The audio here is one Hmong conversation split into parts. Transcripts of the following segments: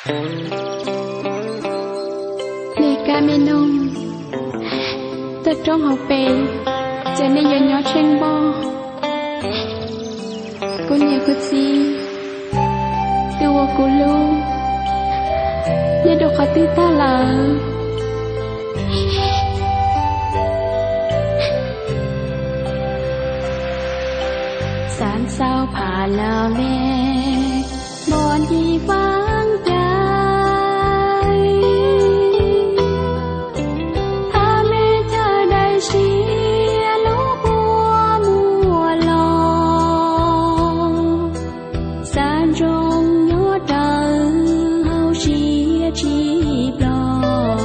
Me kab me noog, toj roob hauv pes, ces nej yuav nyob tsheej npog. Kuv niam kuv txiv, tus uas kuv hlub, nyob rau qhov twg tag lawm? Xav ntxaug Pha Laj Vej, npog nti faab cai, thab me chaw dai siab lub kua muag los, xav ntsoov nyob rawv hauv siab tsis ploj.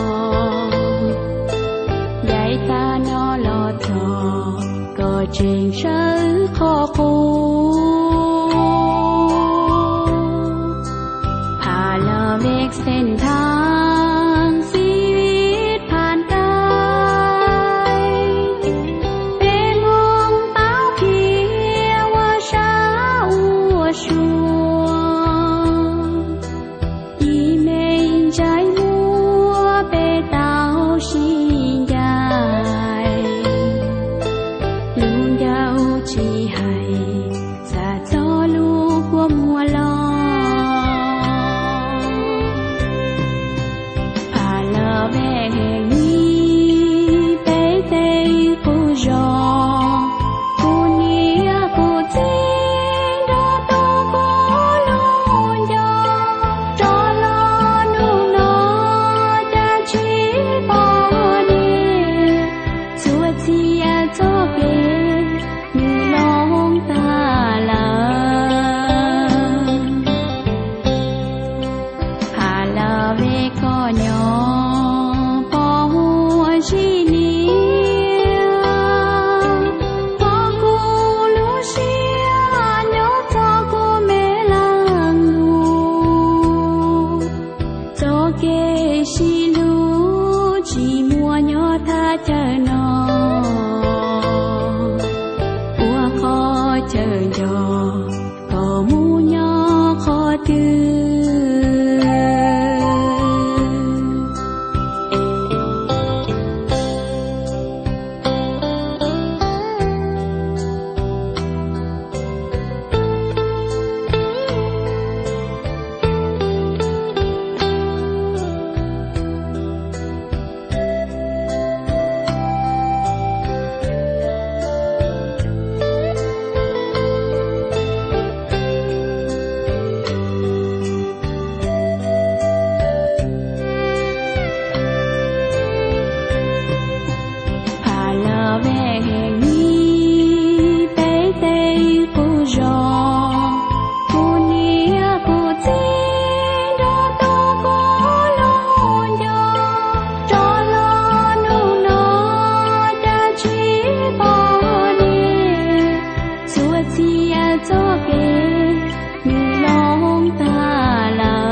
Yaim tag no los txog koj tseem sawv qhov qub. Pha Laj Vej, xeeb thaab xib vib phaab dai, peb moog paub qhia ua sab ua sua, ib meej ntsais muag peb tau sib ncaim, lub ncauj tsis hais, xav txog lub kua muag los. Pha Laj Vej, peb tej qub zos, kuv niam kuv txiv nrog tub kuv lub nco, rov los nub no cas tsis pom niam, txhua txhia txoj kev nws loo tag lawm. Pha Laj Vej, koj nyob pom huv si niam, thov kuv lub siab nyob txog kuv me leej nus. Txoj kev sib hlub tsis muaj nyob thaj chaw no, ua qhov chaw nco koj mus nyob qhov twg. Pha Laj Vej, peb tej qub zos, kuv niam kuv txiv nrog tub kuv lub nco, rov los nub no cas tsis pom niam, txhua txhia txoj kev nws loo tag lawm.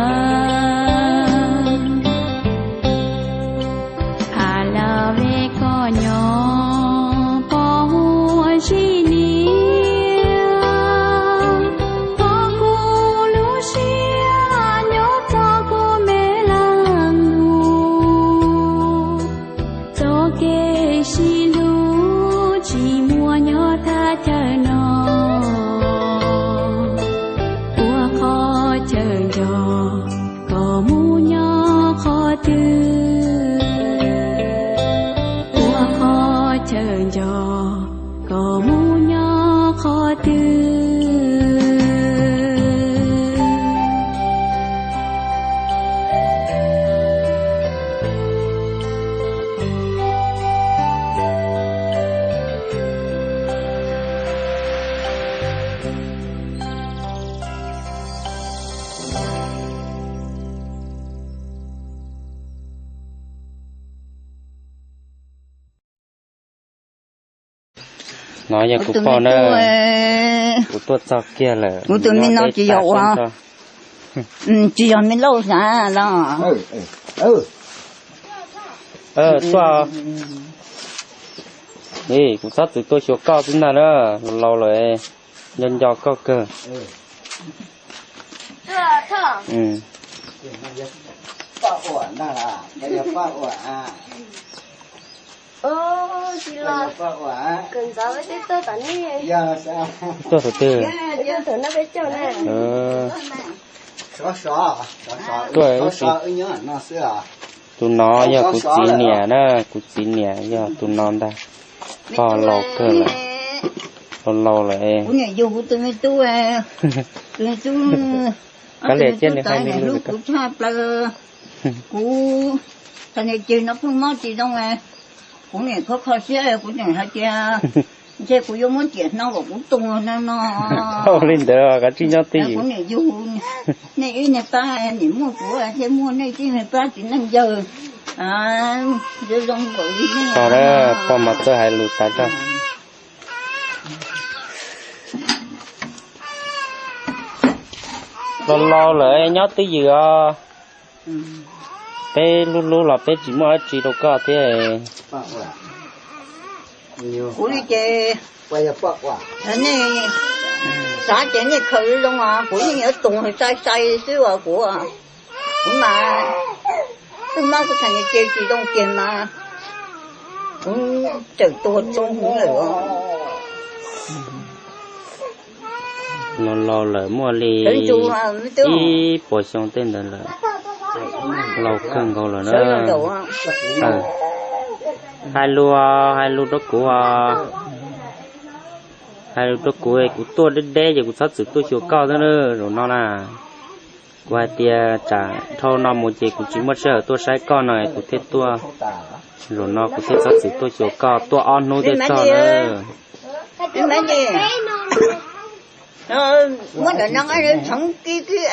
Pha Laj Vej, koj nyob pom huv si niam, thov kuv lub siab nyob txog kuv me leej nus. Txoj kev sib hlub tsis muaj nyob thaj chaw no, ua qhov chaw nco koj mus nyob qhov twg, ua qhov chaw nco koj mus nyob qhov twg. No yog kuv pog na, kuv tuaj txog kiag lawm. Kuv tus me no tsis yog ua, tsis yog me lauj xav los. Tuaj, kuv txhob txwm tuaj xyuas koj xwb ntag na, laus lawm, nco nco koj kawg. Poj ua ntag, yog poj ua. Tsis los, kawm ntxov peb twb tuaj tom nej. Tuaj thaum twg? Tuaj thaum no peb caug na. Tuaj, tus no yog kuv txiv niam na, kuv txiv niam yog tus no ntag. Pog laus kawg lawm, laus laus lawm. Kuv niam yug kuv tus me tub, tus me tub, kav liam cia nws hais me lus. Kuv tshaj plaws, kuv txhais niag ceg no pheej mob tsis zoo. Kuv niam kho kho siab, kuv tseem hais tias ntshe kuv yuav muab ciam hno kom kuv tuag no no. Ua li ntawd kav tsij nyob twj ywm. Kuv niam yug nej ib niag pab, niam muaj kuv thiaj muaj nej tib niag pab txiv neej yawg. Zoo zoo nkaus li nej. Pog mas txawj hais lus tas zog. Laus laus lawm nyob twj ywm os. Peb hlub hlub los peb tsis muaj dab tsi rau koj thiab. Kuv li ces, nej xav ces nej khaws zoo os, kuv yeej yuav tus sai sai xwb os kuv. Kuv mas, twb mob kuv txhais niag ceg tsis zoo kiag mas, kuv txawm tuag tso huv lawm os. Laus laus lawm muaj li ib puas xyoo tej ntawd lawm, laus kawg nkaus lawm na. Hais lus, hais lus rau kuv, hais lus rau kuv, kuv tuaj deb deb ces kuv txhob txwm tuaj xyuas koj xwb na zaum no na. Kuv hais tias tsam dhau no mus ces kuv tsis muaj sij hawm tuaj saib koj no kuv thiaj tuaj, zaum no kuv thiaj txhob txwm tuaj xyuas koj, tuaj ob hnub thiaj txog na. Muab ntawm no txhoov kib kib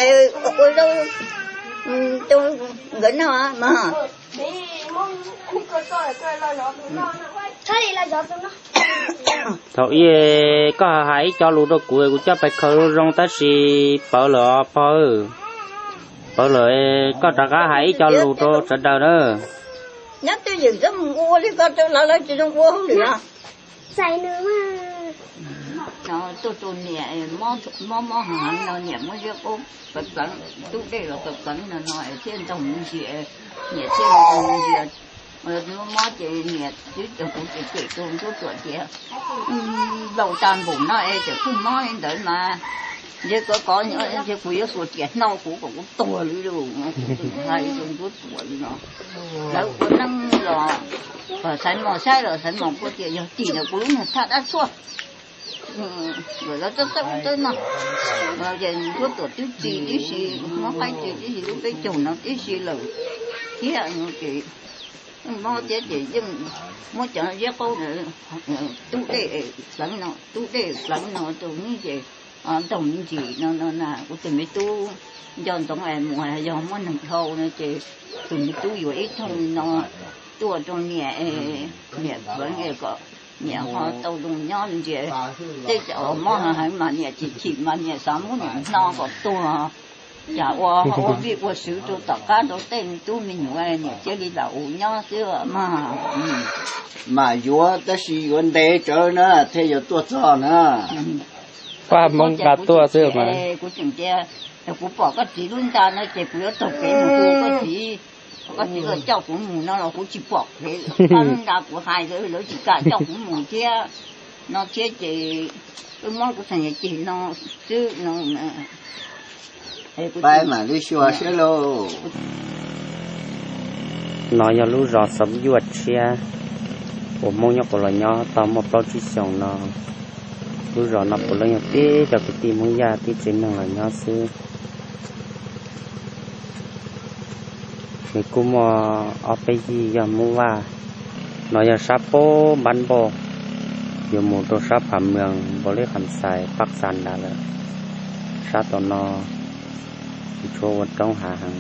ua zaub rau nkawd noj mas. Thaum ub koj hais ib co lus rau kuv, kuv coj pais khaws zoo zoo tab sis pawv lawm os pog. Pawv lawm, koj rov qab hais ib co lus rau sawv daws na. Nyob twj ywm xwb mus ua li koj rau lawv, lawv tsis zoo ua hauj lwm los. Txais nws mas. No tuaj rau niam mob mob heev no niam muab ziab qaub pleev pleev, tub dej los pleev pleev no no thiaj ntaug me ntsis, niam thiaj ntaug me ntsis. Mob mob ces niam twb cov kuv ces cem rau Ntsuab Tuam tias, laus tas npaum no es tseem kuj mob li ntawd mas, ntshe kov kov ntshe kuv yuav xuas riam hno kuv kom kuv tuag li lauj. Kuv hais rau Ntsuab Tuam li no. Lawv ua neeb los xaiv mos saib los xaiv mos kuj tias yog tim ntawm kuv lub niag thaj dab tshuaj. Lawv txawj txawj ua txawj no, ces Ntsuab Tuam twb tsis tib si, mob qaib tsis tib si lub peb caug no tib si lawm thiab no ces mob thiab ces yeej muab cov ziab qaub tub dej pleev no, tub dej pleev no rau neb ces ntaug me ntsis no no na. Kuv tus me tub nco ntsoov es mus yog muaj neeg dhau no ces tus me tub yuav ib thooj no tuaj rau niam, niam pleev es kom niam ho tau zoo nyob ntsis. Tej zaum mob heev mas niam chim chim mas niam xav muab niam hno kom tuag. Cas ua ua vij ua sw rau tom qab rau tej me tub me nyuam niam cia li lam ua nyob xwb mas. Mas yuav tab sis yuav ntev tsawv na thiaj yuav tuaj txog na. Pab Hmoob nqa tuaj xwb mas. Kuv tseem tias, yog kuv pom koj txiv lub nta no ces kuv yuav taug kev mus hu koj txiv, koj txiv los coj kuv mus no los kuv tsis pom kev, pab lub nta kuv hais lawv tsis kam coj kuv mus thiab. No thiab ces wb muab kuv txhais niag ceg no xwb no. Pab mam li xyuas seb lauj. No yog lub zos Xov Yuaj tshiab uas Hmoob nyob qhov los nyob tau muaj plaub tsib xyoos no. Lub zos no puav leej yog tib cov kwv tij Hmoob Yaj tib tsev neeg los nyob xwb. Nws kuj muaj ob peb yig yog Hmoob Vaj. No yog sab pab npab npauj, yuav mus rau sab Pham Mees, Npaus Lib Kham Xais, Pab Xas Nras lawm. Sab tom no tsis tshua ua roob hav heev.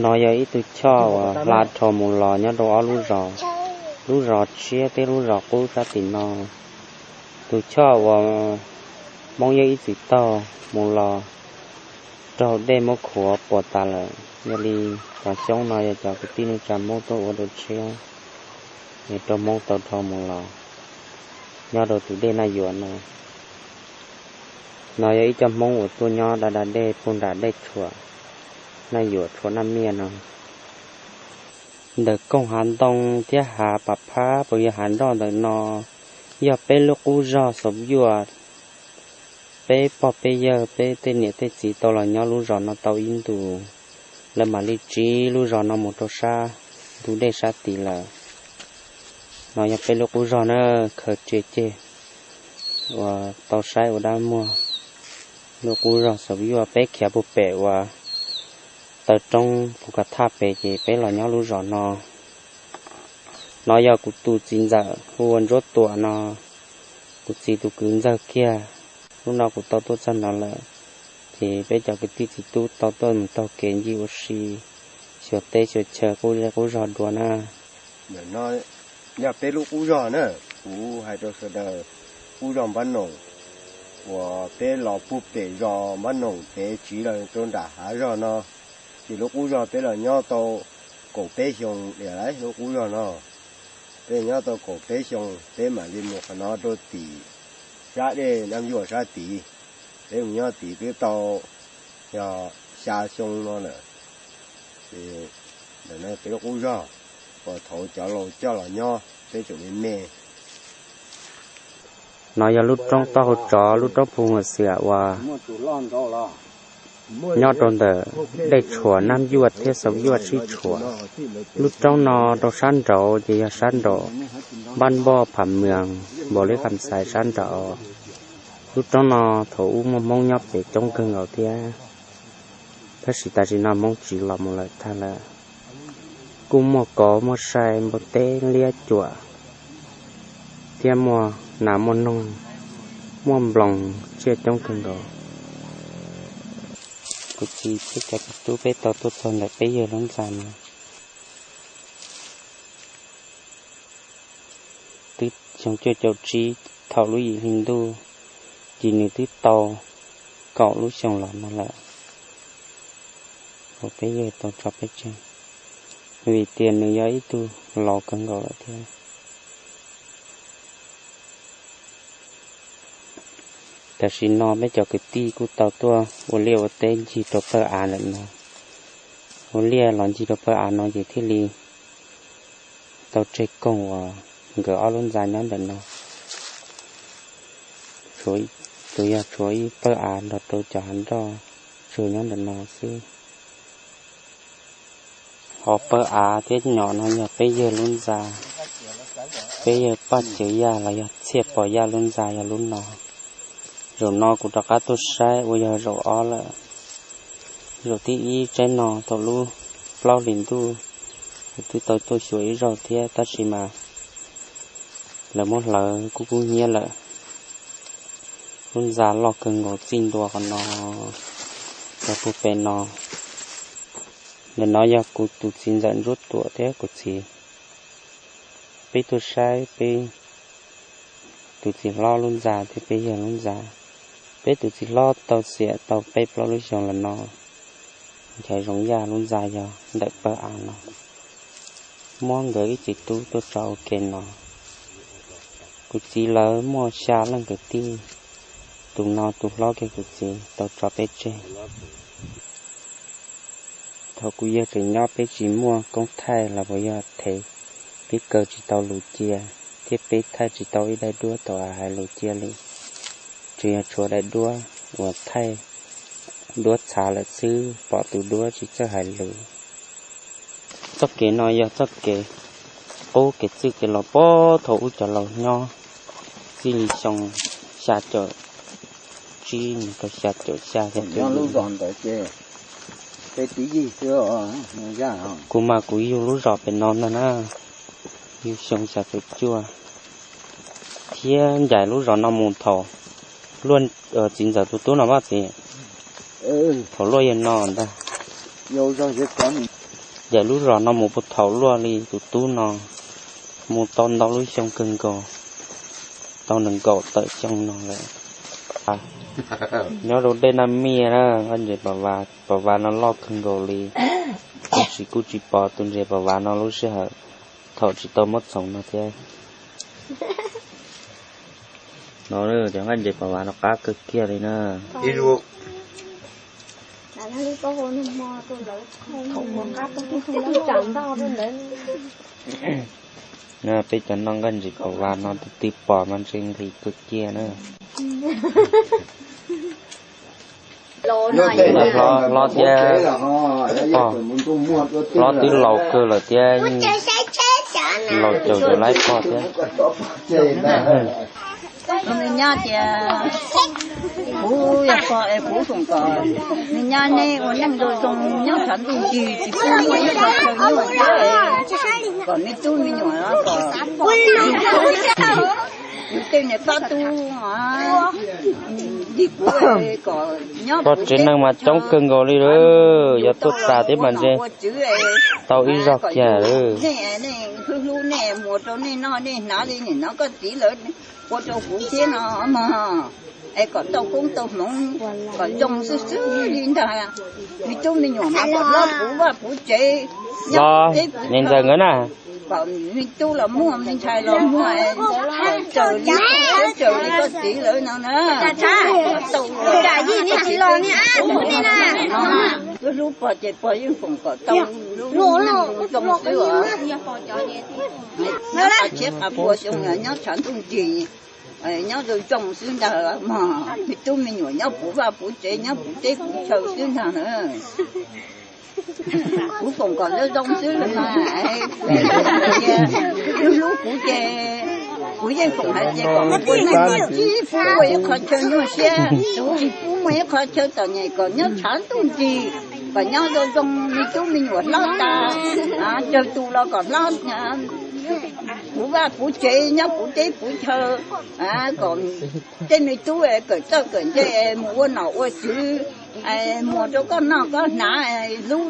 No yog ib tug choj uas hla dhau mus los nyob rau ob lub zos, lub zos tshiab thiab lub zos qub sab tim no. Tus choj uas Hmoob Yaj ib txwm taug mus los raug dej muab khuam puas tas lawm. Yog li cov xyoob no yog cov kwv tij neej tsa Hmoob tuaj ua rau tshiab, es rau Hmoob tau dhau mus los. nyob rau tus dej Naj Yuam no. No yog ib co Hmoob uas tuaj nyob da da dej puag nram dej Tshuam, Naj Yuam Tshuam Naj Miaj no. Ntawm koog hav ntoo thiab hav pam phab puas yog hav nroj ntawm no, yog peb lub qub zog Xauv Yuaj. Peb pog peb yawg peb tej niam tej txiv tau los nyob lub zos no tau ib ntus, lawv mam li tsiv lub zos no mus rau sab ntug dej sab tid lawm. No yog peb lub qub zog na, khaws tsiaj ceg uas tau saib ua dab muag. Lub qub zog Xauv Yuaj peb khiav puag pem uas taw roob Phu Ka Thaj pem ces peb los nyob lub zos no. No yog kuv tus txiv ntxawm hu ua Ntsuab Tuam no, kuv txiv tus kwv ntxawg kiag. Hnub no kuv tau tuaj txog no lawm, ces peb cov kwv tij txiv tub tau tuaj mus taug kev ncig ua si, xyuas teb xyuas chaw qub zej qub zog dua na. Ntawm no yog peb lub qub zog na, kuv hais rau sawv daws, qub zog Npab Noom, uas peb los puag pem zos Npab Noom pem tsiv los rau nram hav zog no, ces lub qub zog peb los nyob tau kaum peb xyoo li lawm lub qub zog no. Peb nyob tau kaum peb xyoo peb mam li mus qhov no rau tim sab dej Naj Yuaj sab tid. Peb mus nyob tid twb tau yog xya xyoo no lawm. Ces ntawm no peb lub qub zog uas thaum cov laus coj los nyob peb tseem me me. No yog lub roob taub hau tsov, lub roob Phu Huam Xiam uas nyob rau ntawm dej Tshuam Naj Yuaj thiab Xauv Yuaj sib tshuam. Lub roob no rau sab nraud ces yog sab nraum Npab Npoj Pham Mws, Npaus Lis Kham Xais sab nraud. Lub roob no thaum ub muaj Hmoob nyob pem coob kawg nkaus thiab, tab sis tam sim no Hmoob tsiv los mus lawm tag lawm. Kuj muaj kauv muaj sai npua teb liab cuam thiab muaj nas muaj noog, muaj nploos tsiaj coob kawg nkaus. Kuv txiv thiab cov txiv tub peb tau tuaj txog ntawm peb yawg lub ntxa no, twb xyoo cuaj caum tsib thaum lub yim hli ntuj, ces nws twb tau kaum lub xyoo los no lawm, uas peb yawg tau tso peb tseg, vim tias nws yog ib tug laus kawg nkaus lawm thiab. Tam sim no peb cov kwv tij kuj tau tuaj ua liaj ua teb ncig rau pawg av ntawm no. Ua liaj los ncig rau pawg av no ces thiaj li tau tseg koog uas nkawd ob lub ntxa nyob ntawm no. Tsuas, tsuas yog tshuav ib pawg av nrog rau cov hav nroj tsuag nyob ntawm no xwb. Hauv pawg av thiab nyom no yog peb yawg lub ntxa, peb yawg Paj Cawv Yaj los yog Txhiaj Pov Yaj lub ntxa yog lub no. Zaum no kuv rov qab tuaj saib ua yog zaum ob lawm. Zaum thib ib tsaib no thaum lub plaub hlis ntuj, kuv twb tau tuaj xyuas ib zaug thiab tab sis mas lawv muab hlawv kub kub hnyiab lawm. Lub ntxa loj kawg nkaus txij ntua qhov no rau puag pem no. Ntawm no yog kuv tus txiv ntxawm Ntsuab Tuam thiab kuv txiv. Peb tuaj saib peb tus txiv hlob lub ntxa thiab peb yawg lub ntxa. Peb tus txiv hlob tau xiam tau peb plaub lub xyoos los no. Nchaiv Zoov Yaj lub ntxa yog ntawm pawg av no. Muab nkawd ib txiv tub tuaj tso ua ke no. Kuv txiv lawv muaj xya leej kwv tij, tus no tus hlob kiag kuv txiv tau tso peb tseg. Thaum kuv yawg tseem nyob peb tsis muaj koob thaij los puas yog thev, peb kaw tsis tau lus cia, thiab peb thaij tsis tau ib daim duab tau hais lus cia li. Tsuas yog tshuav daim duab uas thaij duab txhav lawm xwb, pom tus duab tsis txawj hais lus. Txoj kev no yog txoj kev qub kev txwj kev laus puag thaum ub cov laus nyob txij li xyoo xya caum tsib mus rau xya caum xya xya caum. Kuv mas kuv yug lub zos pem no ntag na, yug xyoo xya caum cuaj, thiab ncaim lub zos no mus thaum luaj, txiv ntxawm tus tub no mas txiv, thaum luaj yog no ntag. Ncaim lub zos no mus puag thaum luaj li tus tub no, mus tau ntau lub xyoo kawg nkaus, tau nees nkaum tawm xyoo no lawm. Nyob rau dej Naj Miaj na, ntses pam vas, pam vas no loj kawg nkaus li, tab sis kuj tsis pom tus ntses pam vas no lub sij hawm thaum tsis tau muab txhoov no thiab. No cov nqaij ntses pom vas no qab kawg kiag li na. Peb cov noj nqaij ntses pom vas no twb twb pom mas ntshe nqhis kawg kiag na. Hlob thiab, hlob twb laus kawg lawm thiab, laus caum yuav laib pog thiab. Nws nyab tias, kuv yog pog es kuv foom kom nws nyab neb ua neej zoo zoo nyob tshav ntuj nrig tsis pub muaj ib qho chaw nyuaj thiab, kom me tub me nyuam kom yus tej niam pab tub dig kuv kom nyob. Pog tsev neeg mas coob kawg nkaus li lawm, yog tuaj tas thiab mas ntshe tau ib zaug kiag. Nej, nej hlub hlub nej mus rau nej noj nej hnav li nim no koj txiv lawv ua rau kuv thiab no mog, es kom tau koob tau hmoov, kom zoo xwb xwb li ntag. Me tub me nyuam mas kom hlob puv vaj puv tsev, nyob peb ntxawm nkawd na, kom me tub los muaj me ntxhais los muaj, kom raws li, raws li koj txiv lawv no na. Hlub hlub pog ces pog yeej foom kom tau zoo xwb os. Nyob qas txhiab qas pua xyoo, nyob tshav ntuj nrig, nyob zoo zoo xwb ntag mog. Me tub me nyuam nyob puv vaj puv tsev, nyob puv teb puv chaw xwb ntag na. Kuv foom kom zoo zoo xwb mas, hlub hlub kuv ces kuv yeej foom hais tias kom tsis pub muaj ib qho chaw nyuaj siab, tsis pub muaj ib qho chaw txom nyem, kom nyob tshav ntuj nrig, kom nyob zoo zoo, me tub me nyuam hlob tas, tsawg tus los kom hlob puv vaj puv tsev, nyob puv teb puv chaw, kom tej me tub kawm txawj kawm ntse mus ua nom ua tswv, muag rau koj noj koj hnav, hlub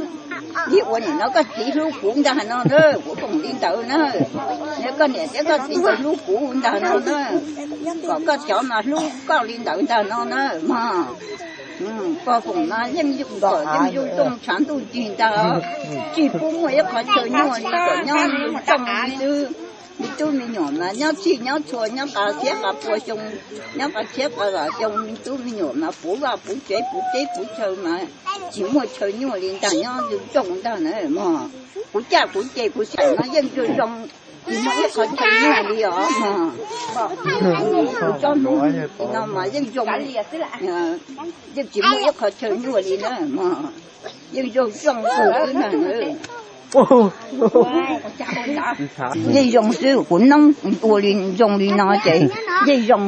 li uas nim no koj txiv hlub kuv ntag no na, kuv foom li ntawd na. Yog koj niam thiab koj txiv nkawd hlub kuv ntag no na, kom koj cov mas hlub koj li ntawd ntag no na mog. Pog foom mas yeej zoo zoo tshav ntuj nrig ntag, tsis pub muaj ib qho chaw nyuaj li, kom nyob zoo xwb. Me tub me nyuam mas nyob txhij nyob txhua, nyob qas txhiab qas pua xyoo, nyob qas txhiab qas vam xyoo, me tub me nyuam mas puv vaj puv tsev puv teb puv chaw mas tsis muaj chaw nyuaj li ntag, nyob zoo zoo ntag na mog. Kuv caj kuv ces kuv xaim mas yeej zoo zoo, tsis muaj ib qho chaw nyuaj li os mog. Kuv tsob hnub no mas yeej zoo, yeej tsis muaj ib qho chaw nyuaj li na mog. Yeej zoo zoo xwb ntag. Yeej zoo xwb, kuv noob ua li zoo li no ces yeej zoo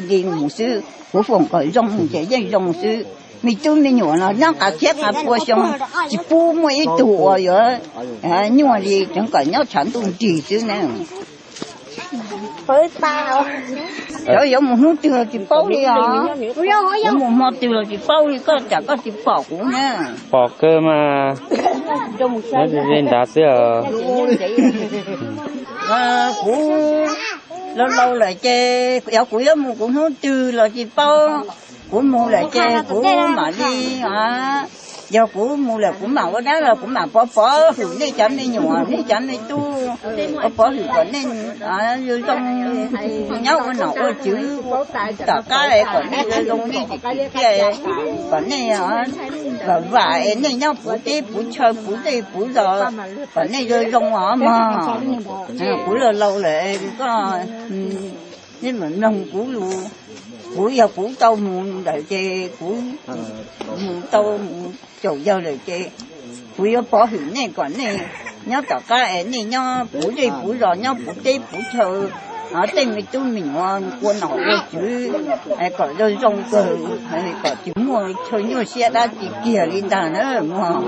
li mus xwb, kuv foom kom zoo ces yeej zoo xwb. Me tub me nyuam no nyob qas txhiab qas pua xyoo, tsis pub muaj ib tug uas yuav nyuaj li, tseev kom nyob tshav ntuj nrig xwb na. Cov yuav mus hnub twg los tsis paub li os, yuav mus hmo twg los tsis paub li, koj tsam koj tsis pom kuv na. Pom kawg mas, li nrad xwb os. Kuv laus laus lawm ces yog kuv yuav mus kuv hnub twg los tsis paub. Kuv mus lawm ces kuv mam li, yog kuv mus lawm kuv mam ua dab los kuv mam pov pov hwm nej cov me nyuam nej cov me tub, pov pov hwm kom nej zoo zoo nyob ua nom ua tswv, tom qab kom nej zoo zoo nej tsis tim tiaj, kom nej vam vam es nej nyob puv teb puv chaw puv dej puv zos, kom nej zoo zoo os mog. Kuv laus laus lawm, koj mloog kuv lus. Kuv yog kuv tau mus lawm ces kuv mus tau mus caum yawg lawm ces kuv yuav pov hwm nej kom nej nyob tom qab es nej nyob puv dej puv zos, nyob puv teb puv chaw, tej me tub me nyuam ua nom ua tswv, kom zoo zoo kawg, kom tsis muaj chaw nyuaj siab dab tsi kiag li ntag na mog.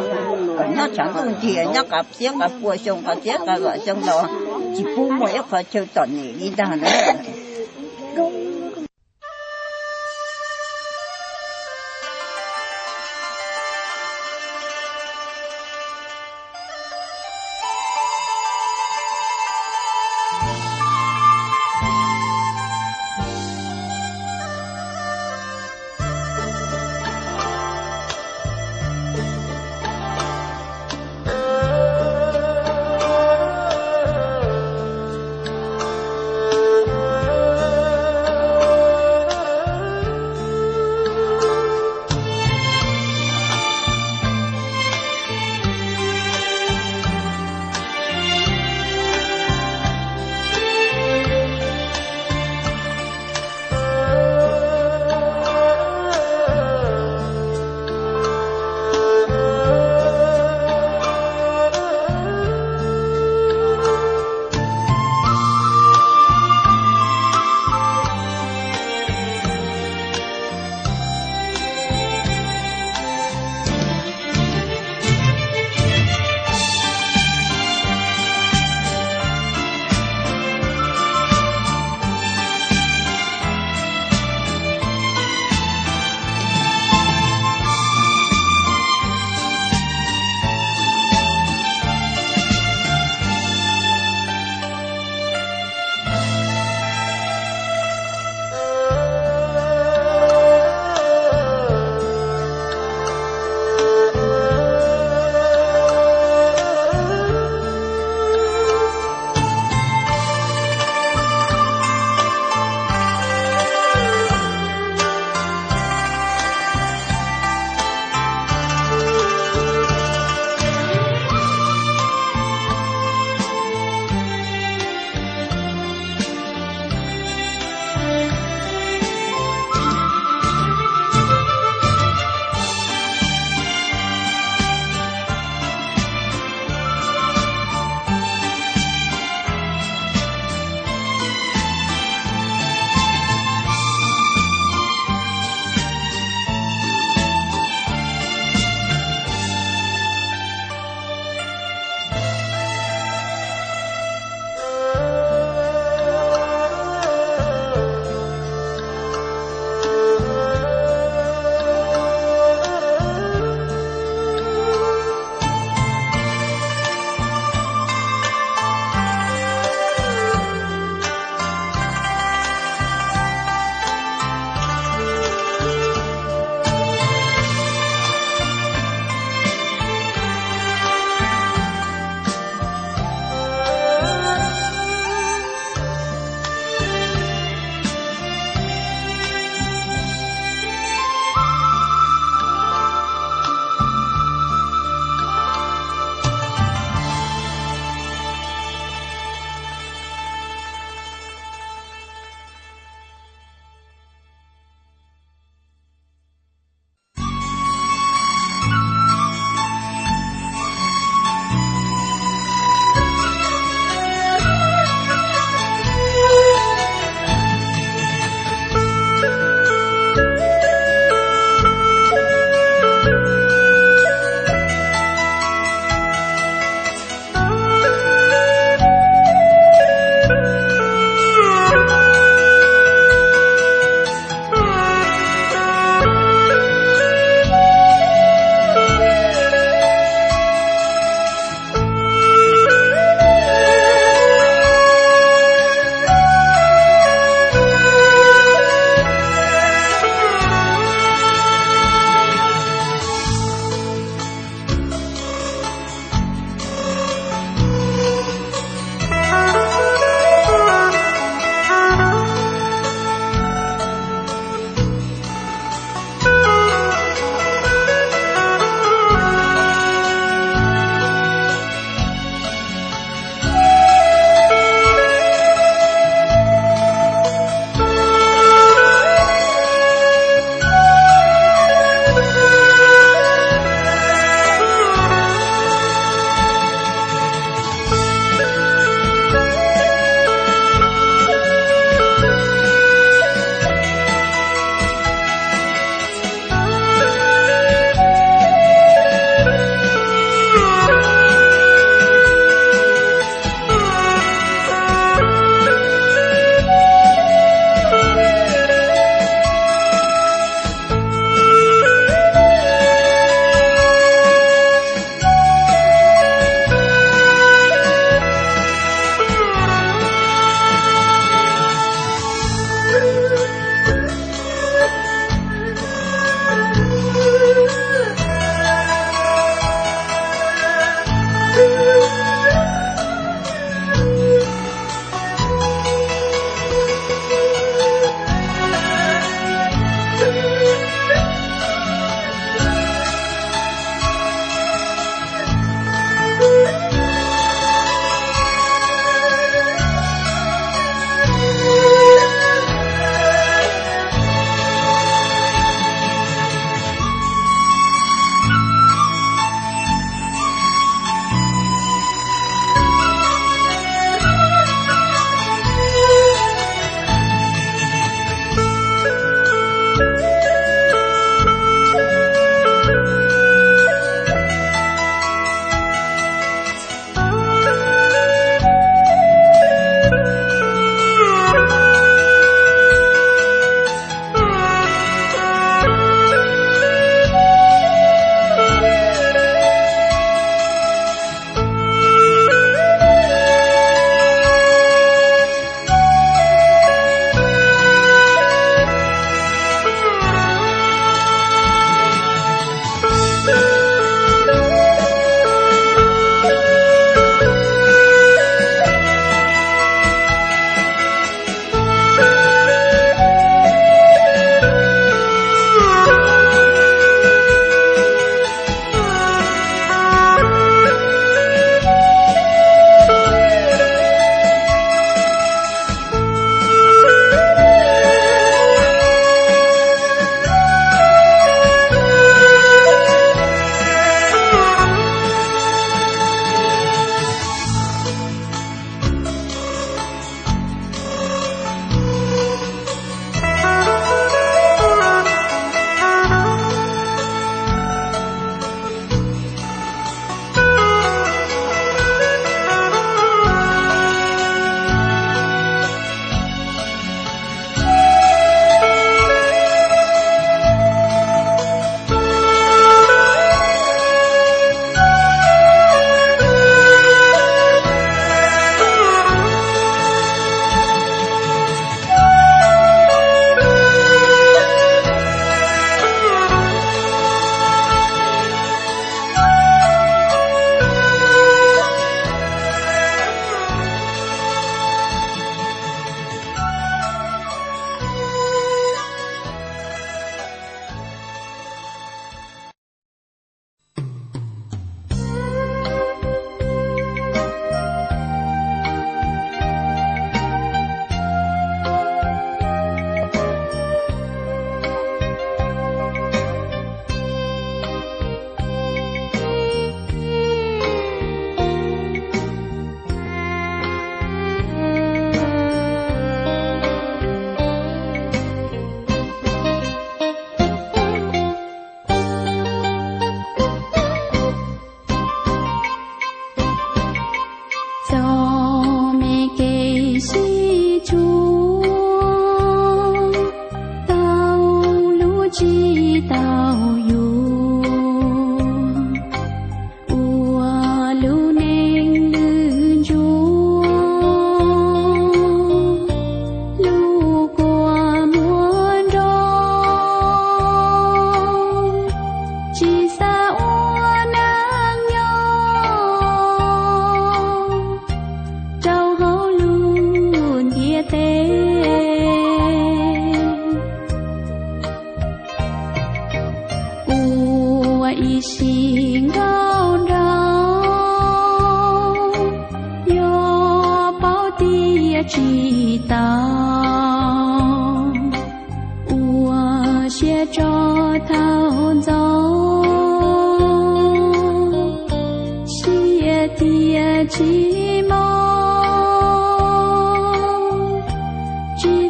Kom nyob tshav ntuj nrig, nyob qas txhiab qas pua xyoo, qas txhiab qas vam xyoo los tsis pub muaj ib qho chaw txom nyem li ntag na.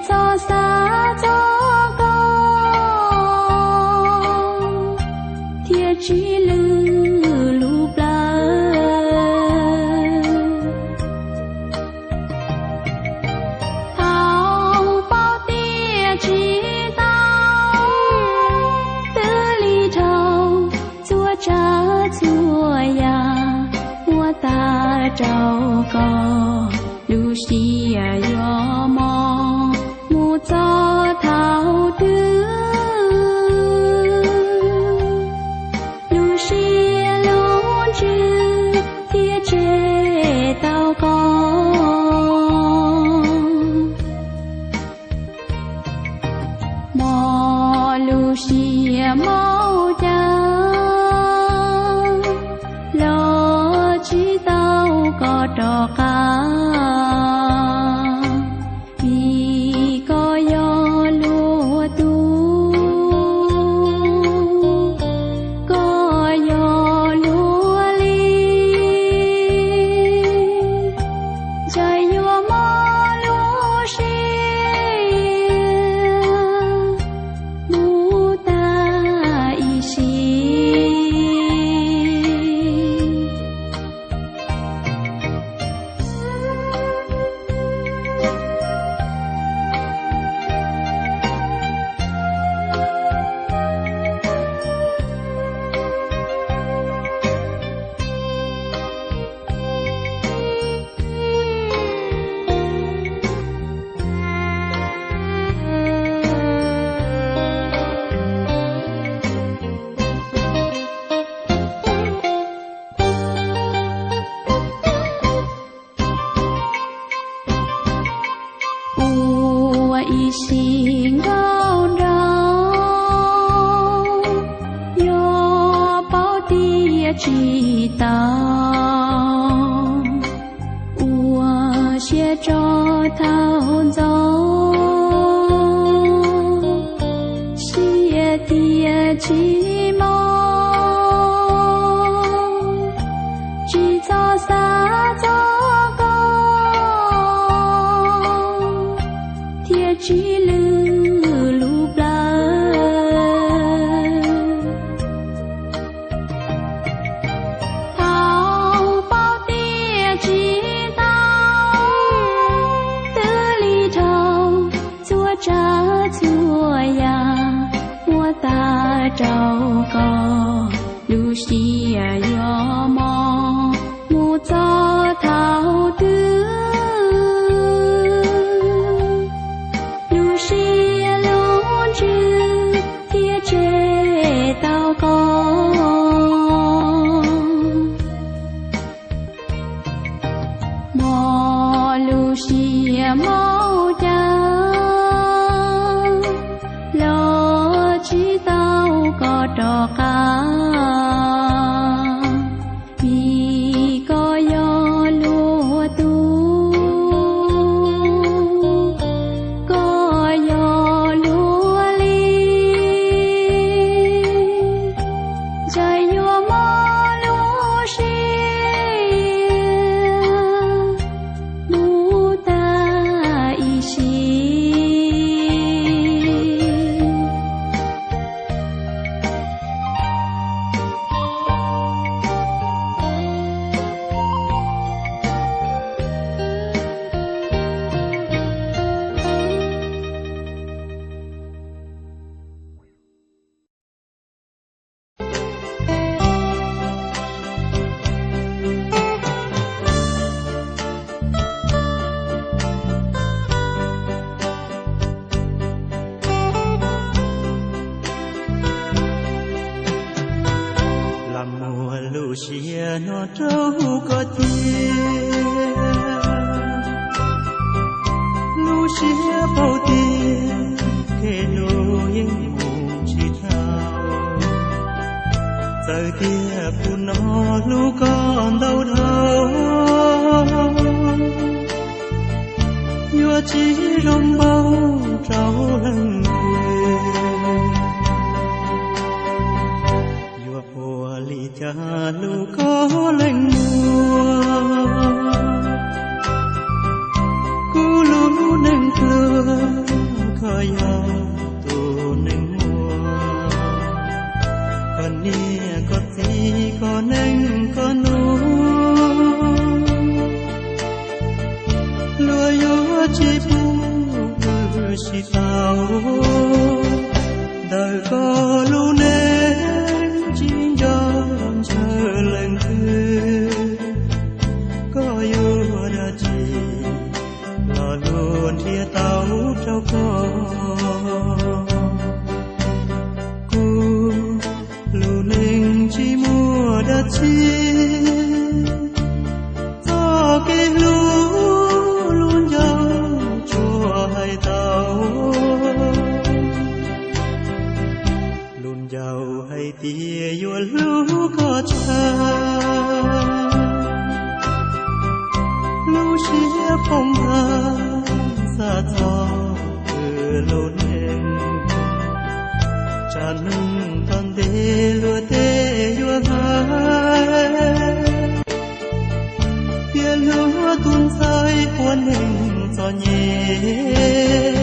txhob xav txog koj thiaj tsis lwj lub plawv. Thaum paub tias tsis tau, twb li dhau txhua tsav txhua yam, muab tag rau koj, lub siab yuav mos mus txog thaum twg, lub siab lub ntsws thiaj tseg tau koj. Mos lub siab maub cas los tsis tau koj rov qab, vim koj yog luag tug, koj yog luag li, ntshe yuav mob lub siab mus tag ib sim. Ua ib sim nkauj nraug, yog paub tias tsis tau, ua siab tso thaum ntxov, siab thiaj tsis mos, tsis txhob xav txog koj thiaj tsis lwj lub plawv. Thaum paub tias tsis tau, twb li dhau txhua tsav txhua yam, muab tag rau koj, lub siab yuav mos mus txog thaum twg, lub siab lub ntsws thiaj tseg tau koj. Mos lub siab maub cas los tsis tau koj rov qab, vim koj yog luag tug, koj yog luag li, ntshe yuav mob lub siab mus tag ib sim. Lam muag lub siab no rau koj tiag, lub siab paub tias kev hlub yeej mus tsis dhau, txawm tias kuv no hlub koj ntau dhau, yuav tsis zoo npaum rau leej twg. Yuav ua li cas hlub koj leej muag, kuv lub neej pluag Tsis tau ntawm koj lub neej tsis nco ntshaw leej twg, koj yuav dab tsi los luag nrhiav tau rau koj. Kuv lub neej tsis muaj dab tsi, txoj kev hlub lub ncauj tsuas hais tau. Lub ncauj hais tias yuav hlub koj tshaj, lub siab poob nthav xa txog lub neej. Tsam hnub tom ntej luag tej yuav hais tias luag tus ntxhais puav leej txom nyem.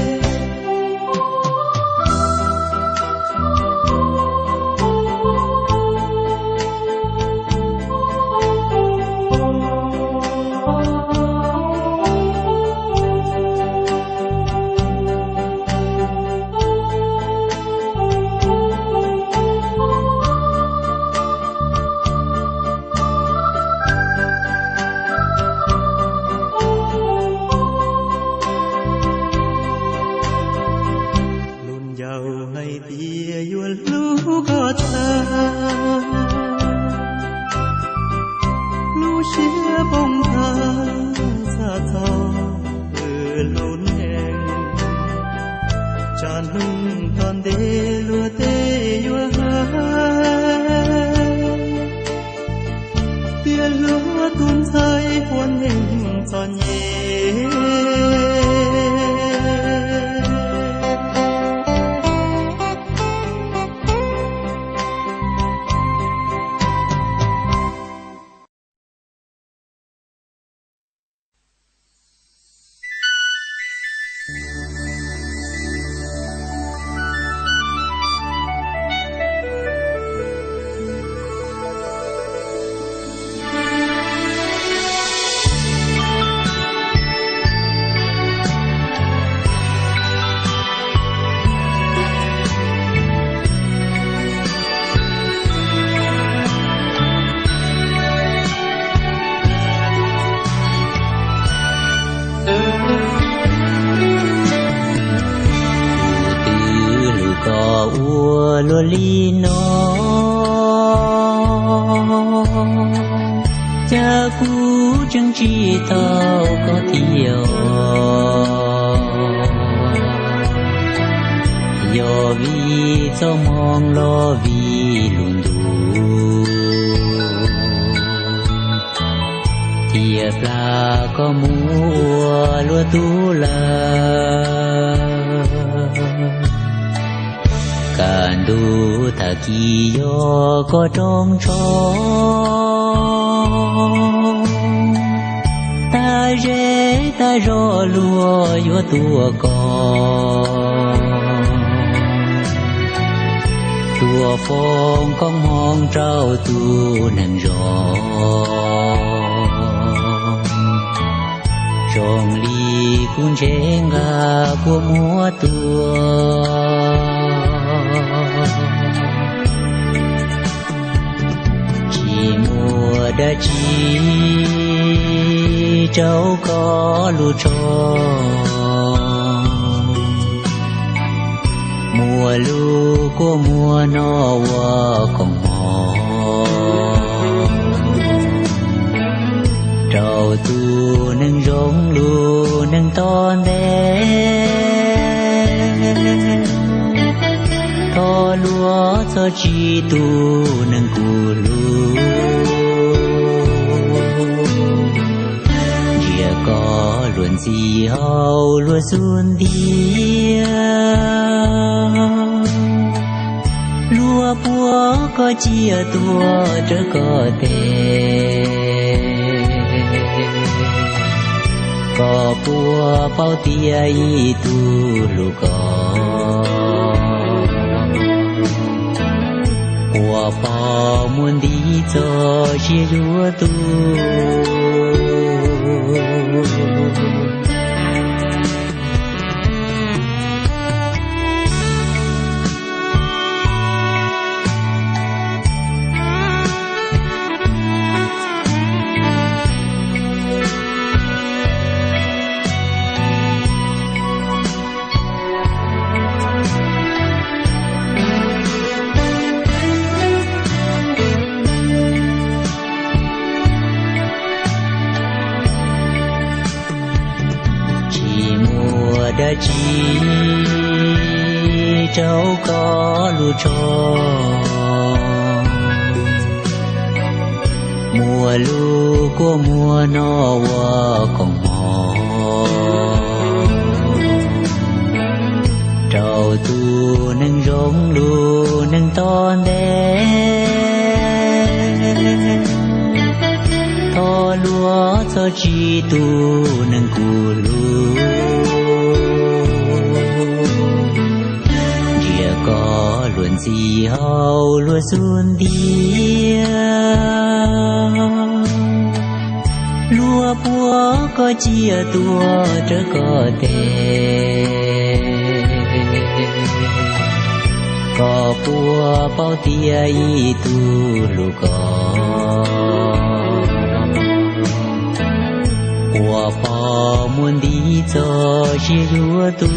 Lub ncauj hais tias yuav hlub koj tshaj, lub siab poob nthav xa txog lub neej. Tsam hnub tom ntej luag tej yuav hais tias luag tus ntxhais puav leej txom nyem. Kuv twb hlub koj ua luaj li no, cas kuv tseem tsis tau koj thiab os. Yog vim txoj hmoo los vim lub ntuj, thiaj plam koj mus ua luag tub lawm. Kaj ntug tag kis yog koj rooj ntso, tag zej tag zos luag yuav tuaj koj. Tuaj foom koob hmoov rau tus neeg zoo, zoo li kuv ntshe nqa kua muag tuaj. Tsis muaj dab tsi rau koj lub tso, muaj lub kua muag no ua koob hmoov rau tus neeg zoo lub neej tom ntej. Thov luag txhob tsim tus neeg kuv hlub, ntsia koj luag ntxhi hauv luag xub ntiag. Luag puag koj ciaj tuaj rawv koj tes, koj puas paub tias ib tug hlub koj, puas paub muaj nti txoj sia yuav tu. Tsis rau koj lub tshoob, muaj lub kua muag no ua koom mov rau tus neeg zoo lub neej tom ntej. Thov luag txhob tsim tus neeg kuv hlub, ntsia koj luag ntxhi hauv luag xub ntiag. Luag puag koj ciaj tuag rau koj teg, koj puas paub tias ib tug hlub koj, puas pom muaj nti txog siab yuav tu.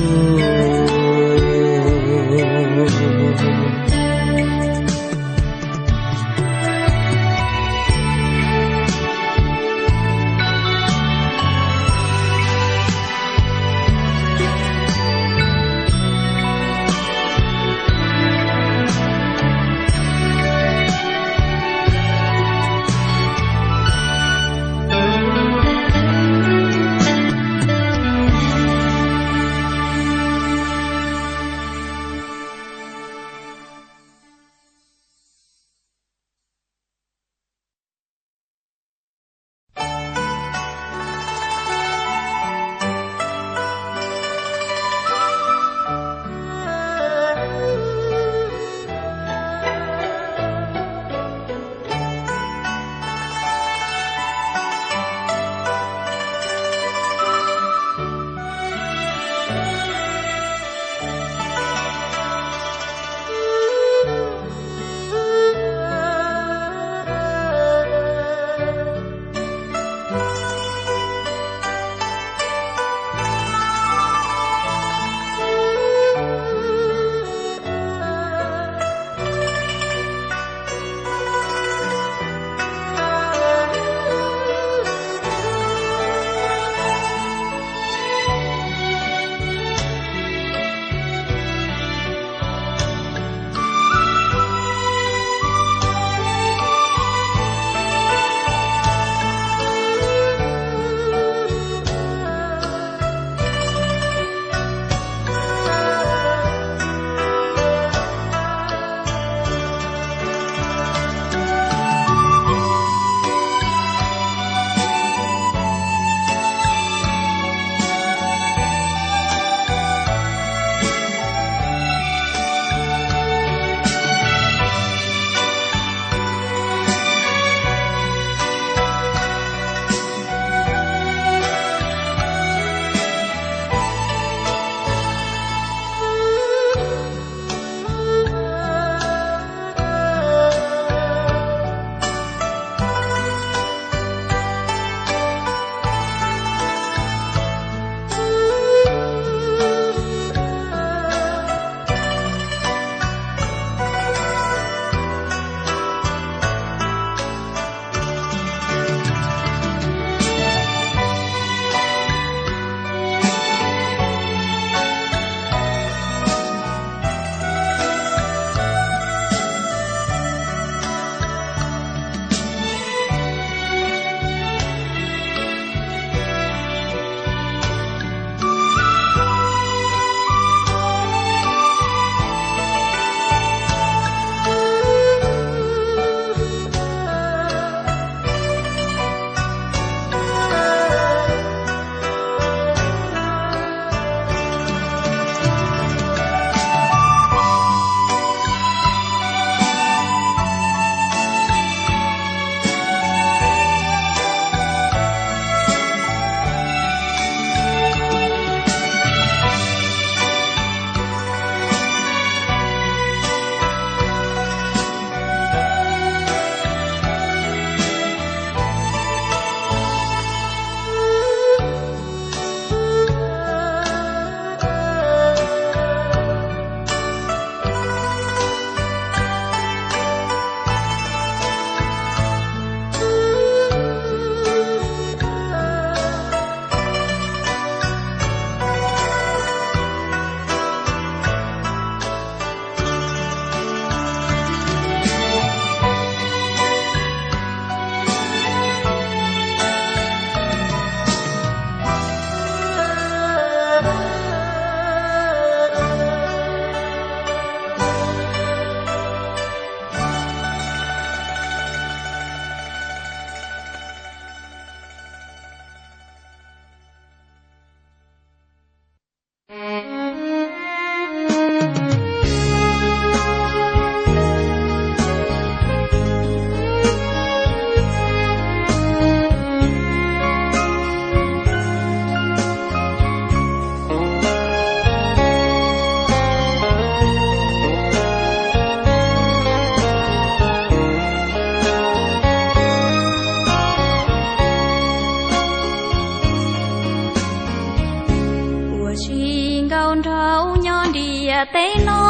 nraug nyob ntiaj teb no,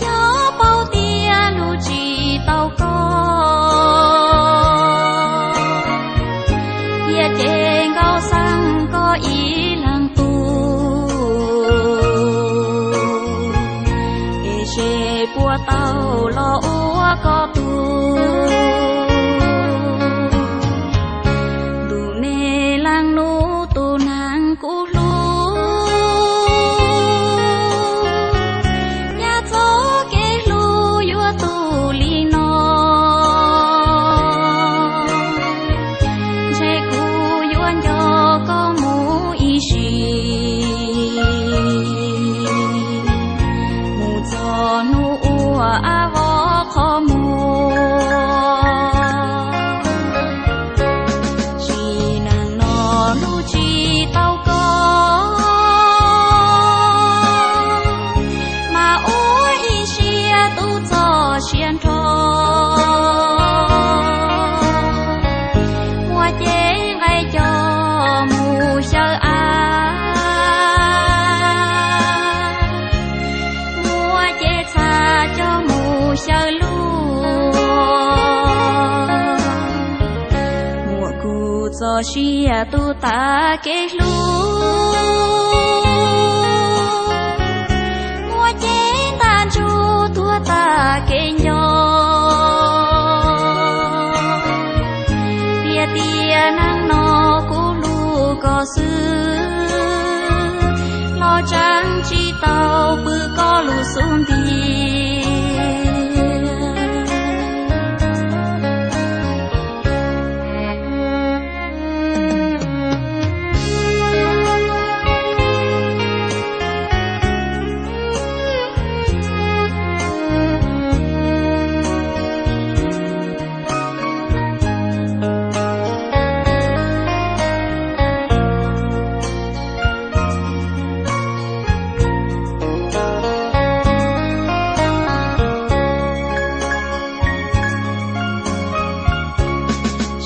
yog paub tias hlub tsis tau koj, cia ces nkauj xeeb koj ib leeg tus, es seb puas tau los ua koj tug. Ntuj me leej nus tus neeg kuv hlub, yam txoj kev hlub yuav tu li no, ntshe kuv yuav nco koj mus ib sim, mus txog hnub ua av vov qhov muag. Sim neeg no hlub tsis tau koj, mas ua ib siab tu txoj sia nrho, muaj cev nqaij coj mus xyaw av, muaj cev txha coj mus xyaw luag, muaj kuv txoj sia tu tas kev hlub, muaj cev ntaj ntsug tuag tas kev nco. Piav tias neeg no kuv hlub koj xwb, los tseem tsis tau pw koj lub xub ntiag.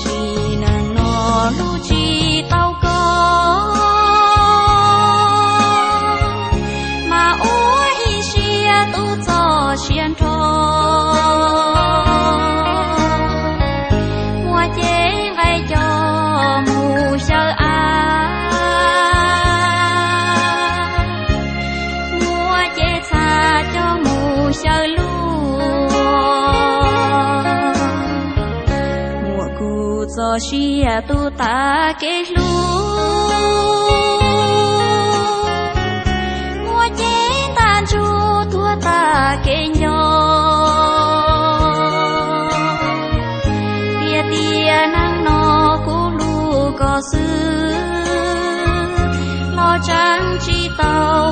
Sim neeg no hlub tsis tau koj, mas ua ib siab tu txoj sia nrho, muaj cev nqaij coj mus xyaw av, muaj cev txha coj mus xyaw luag, muaj kuv txoj sia tu tas kev hlub, muaj cev ntaj ntsug tuag tas kev nco. Piav tias neeg no kuv hlub koj xwb, los tseem tsis tau